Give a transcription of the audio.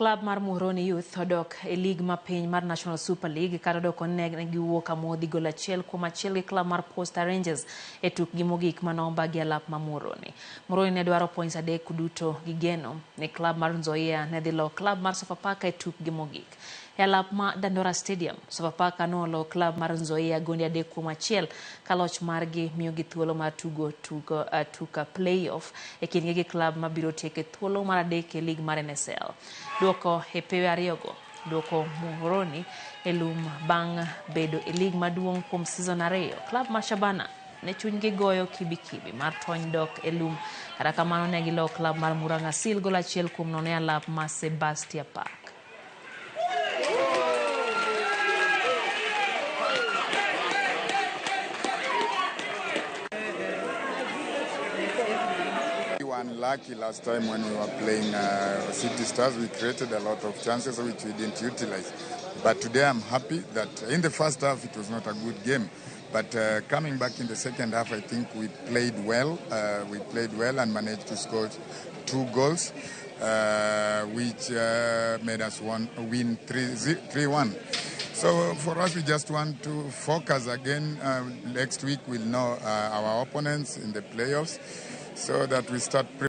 Klab mar Muhoroni Youth odok e lig mapiny mar National Super League kata odok ne giwuok amodhi gol 1-1 gi klab mar Posta Rangers e tukgi mogik mane oba gi alap ma Muhoroni. Muhoroni ne dwaro points 3 duto gi geno ni klab mar Nzoia ne dhi loyo klab mar Sofapaka e tukgi mogik. E alap ma Dandora Stadium, Sofapaka nolo klab mar Nzoia gonde 3-1 ka loch margi miyogi thuolo mar tugo tuka play-off e kindgi gi klab mabiro tieko e thuolo mar 3 e lig mar NSL. Duoko e pewe ariyogo duoko Muhoroni e lum bang' bedo e lig maduong' kuom season 2. Klab mar Shabana ne chunygi goyo kibikibi mar tony dok e lum, kata kamano ne gilo klab mar Murang'a Seal gol 1-0 e alap mar Sebastia Park. We were unlucky last time when we were playing City Stars. We created a lot of chances which we didn't utilize. But today I'm happy that in the first half it was not a good game. But coming back in the second half, I think we played well. We played well and managed to score 2 goals, which made us win 3-1. So for us, we just want to focus again. Next week we'll know our opponents in the playoffs, so that we start